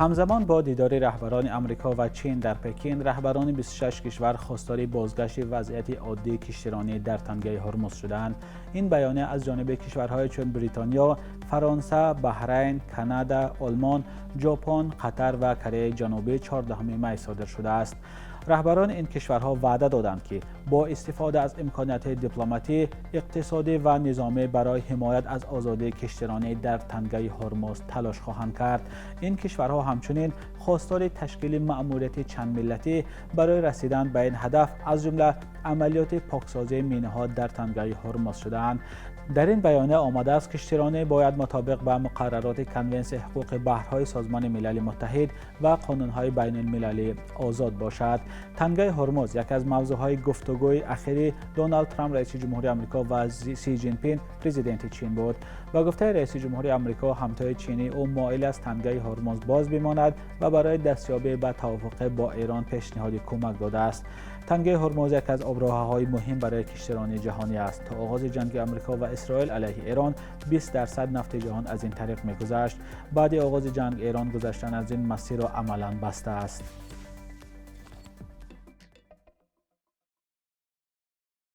Ҳамзамон бо дидори раҳбарони Амрико ва Чин дар Пекин, раҳбарони 26 кишвар хостори бозгашти вазъияти оддии киштиронӣ дар Тангаи Ҳурмуз шуданд. Ин баёния аз ҷониби кишварҳое чун Бритониё, Фаронса, Баҳрайн, Канада, Олмон, Ҷопон, Қатар ва Кореяи Ҷанубӣ 14 май содир шудааст. Раҳбарони ин кишварҳо ваъда доданд, ки бо истифода аз имкониятҳои дипломатӣ, иқтисодӣ ва низомӣ барои ҳимоят аз озодии киштиронӣ дар Тангаи Ҳурмуз талош хоҳанд кард. Ин кишварҳо ҳамчунин хостори ташкили маъмурияти чандмиллатӣ барои расидан ба ин ҳадаф, аз ҷумла амалиёти поксозии минаҳо дар Тангаи Ҳурмуз шудаанд. Дар ин баёния омадааст, киштиронӣ бояд мутобиқ ба муқаррароти Конвенсияи ҳуқуқи баҳрҳои Созмони Милали Муттаҳид ва қонунҳои байналмилалӣ озод бошад. Тангаи Ҳурмуз яке аз мавзӯъҳои гуфтугӯи ахири Доналд Трамп, раиси ҷумҳури Амрико, ва Си Ҷинпин, президенти Чин буд. Ба гуфтаи раиси ҷумҳури Амрико, ҳамтои чинии ӯ моил аст Тангаи Ҳурмуз боз бимонад ва барои дастёбӣ ба тавофуқ бо Эрон пешниҳоди кӯмак додааст. Тангаи Ҳурмуз яке аз оброҳаҳои муҳим барои киштиронии ҷаҳонӣ аст. То оғози ҷанги Амрико ва Исроил алайҳи Эрон, 20% нафти ҷаҳон аз ин тариқ мегузашт. Баъди оғози ҷанг Эрон гузаштан аз ин масирро амалан бастааст.